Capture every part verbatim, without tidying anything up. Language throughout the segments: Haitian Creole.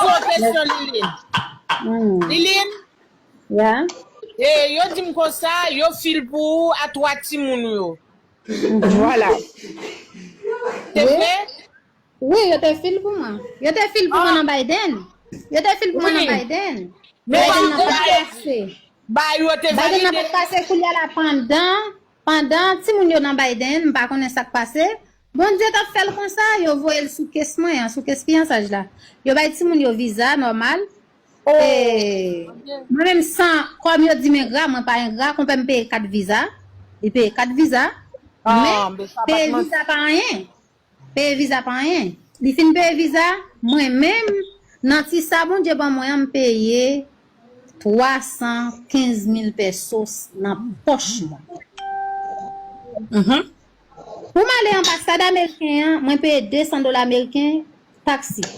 poze w kesyon, Liline. Hmm. Liline, ya. E, yo di m konsa, yo fil pou ou a twa timoun yo. Mhm. Vwala. Se vre? Wi, yo te fil pou mwen. Yo te fil pou mwen nan Biden. Yo te fil pou mwen nan Biden. Men Biden nan pa pase. Ba yo te valide. Biden nan pa pase koulye a la pandan, pandan timoun yo nan Biden, m pa konnen sa k pase. Bondye t ap fè l konsa, yo voye l sou kes mwen an, sou kes fiyansaj la. Yo bay timoun yo viza nòmal. E, mwen menm san, kòm yo di m engra, mwen pa engra, konpè m peye kat viza. Li peye kat viza. Men, peye viza pa anyen. Peye viza pa anyen. Li fin peye viza, mwen menm, nan ti sa Bondye ban mwen an, m peye twa san kenz mil pesos nan pòch mwen. Mhm. Pou m ale anbasad ameriken an, mwen peye de san dola ameriken taksi.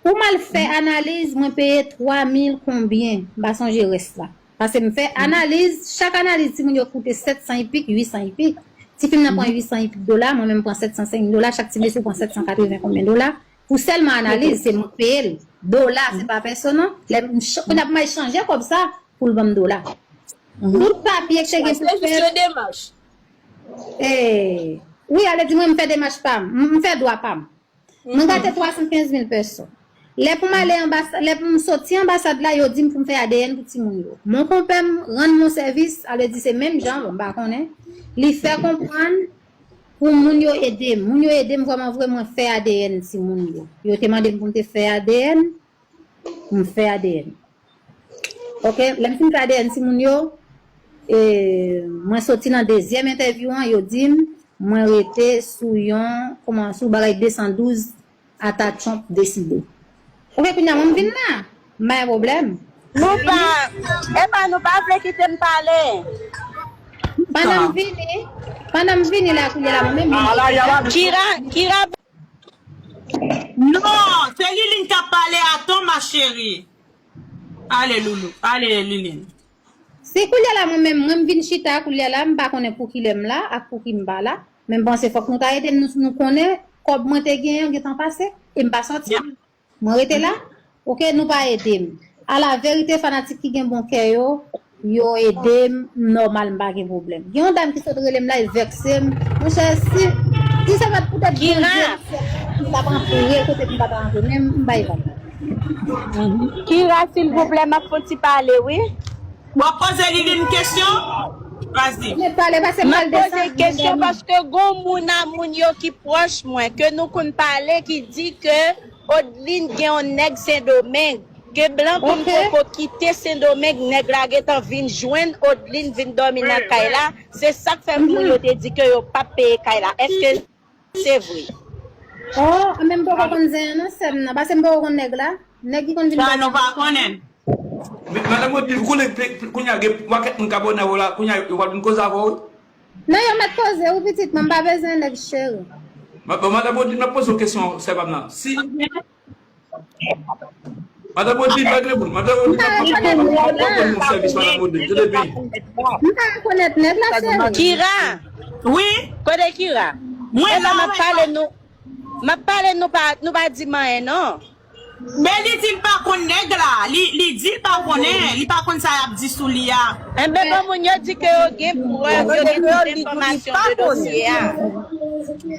Pou m al fè analiz, mwen peye twa mil konbyen, m pa sonje rès la. Paske m fè analiz, chak analiz timoun yo koute sèt san epik, uit san epik. Tifi m nan pran uit san epik dola, mwen menm pran sèt san senk dola, chak ti mesye pran sèt san katreven konbyen dola. Pou sèlman analiz, se mwen k peye l. Dola, se pa pèsonn non. Lè m ch-, kounye a pou m al chanje kòb sa, pou l ban m dola. Tout papye k te gen pou fèt. E, wi, ale di mwen m fè demach pa m, m, m fè dwa pa m. Mwen gate twa san kenz mil peso. Lè pou m ale anbasad, lè pou m soti anbasad la, yo di m pou m fè A D N pou timoun yo. Mon konpè m rann mwen sèvis, ale di se menm jan, bon, m pa konnen. Li fè konprann pou moun yo ede m. Moun yo ede m vrèman vre, mwen fè A D N timoun yo. Yo te mande m pou m te fè A D N, m fè A D N. Ok, lè m fin fè A D N timoun yo, e, mwen soti nan dezyèm entèvyou an, yo di m, mwen rete sou yon, kòman, sou bagay de san douz, ata Trump deside. Ok, kounye a mwen m vin la, m pa gen pwoblèm. Nou pa, epa nou pa vle kite m pale. Pandan m vini, pandan m vini la, kounye a la, mwen menm vini. Kira, Kira. Non, se Liline k ap pale, atann, ma chérie. Ale, Loulou. Ale, Liline. Si koulye a la, mwen menm, mwen m vin chita, koulye a la, m pa konnen pou kilè m la, ak pou ki m pa la. Men m panse fòk nou ta ede m, nou, nou konnen kòb mwen te genyen an gentan pase, e m pa sòti. Mwen rete la. Ok, nou pa ede m. A la verite, fanatik ki gen bon kè yo, yo ede m nòmal, m pa gen pwoblèm. Gen yon dam ki sot rele m la, li vèkse m. Monchè, si, si se pa t poutèt Bondye, m t ap antre kote m pa t antre, men m bay vag. Kira, silvouplè, m ap fè yon ti pale, wi. W ap poze Liline kesyon? Vas-y. M ap poze kesyon paske gon moun a moun yo ki pwòch mwen, ke nou konn pale, ki di ke Odeline gen yon nèg Sendomeng, ke Blanc konn poko kite Sendomeng, nèg la gentan vin jwenn Odeline, vin dòmi nan kay la. Se sa k fè moun yo te di ke yo p ap peye kay la. Èske se vre? Oh, men m poko konn zen an non, sè m nan. Paske m poko konn nèg la. Nèg ki konn vin dòmi. Sa nou pa konnen. Men, madan Odeline, ou konnen, pe-, pe-, kounye a gen pakèt moun k abòne avè w la, kounye a yo pral vin koze avè w, wi. Non, yo mèt koze, wi, pitit mwen, m pa bezwen nèg, cheri. Ma-, bon, madan Odeline, m ap poze w kesyon, sè pa m nan. Si, madan Odeline, pa gen moun, madan Odeline, m ap poze w kesyon, m ap poze w sèvis, madan Odeline, tande byen. M pa rekonèt nèg la, cheri. Kira! Wi? Kote Kira? Mwen la, m ap pale nou. M ap pale, nou pa, nou pa di m anyen, non. Men li di l pa konn nèg la. Li, li di l pa konnen. Li pa konn sa y ap di sou li a. Enben, bon moun yo di ke yo gen prèv, yo gen tout enfòmasyon de dosye a.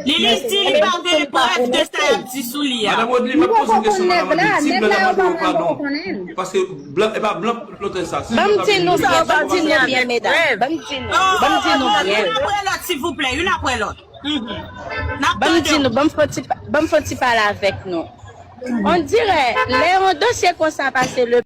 Li, li di li pa gen prèv de sa y ap di sou li a. Madan Odeline, m ap poze yon kesyon, madan Odeline. Si blan ta mande w padon, paske blan, e pa blan lòt sa. Ban m di nou byen, ban m di nou byen, medam. Ban m di nou, ban m di nou byen. Youn apre lòt, silvouplè, youn apre lòt. Ban m di nou, ban m fè yon ti pa-, ban m fè yon ti pale avèk nou. On dirè, lè yon dosye konsa pase, le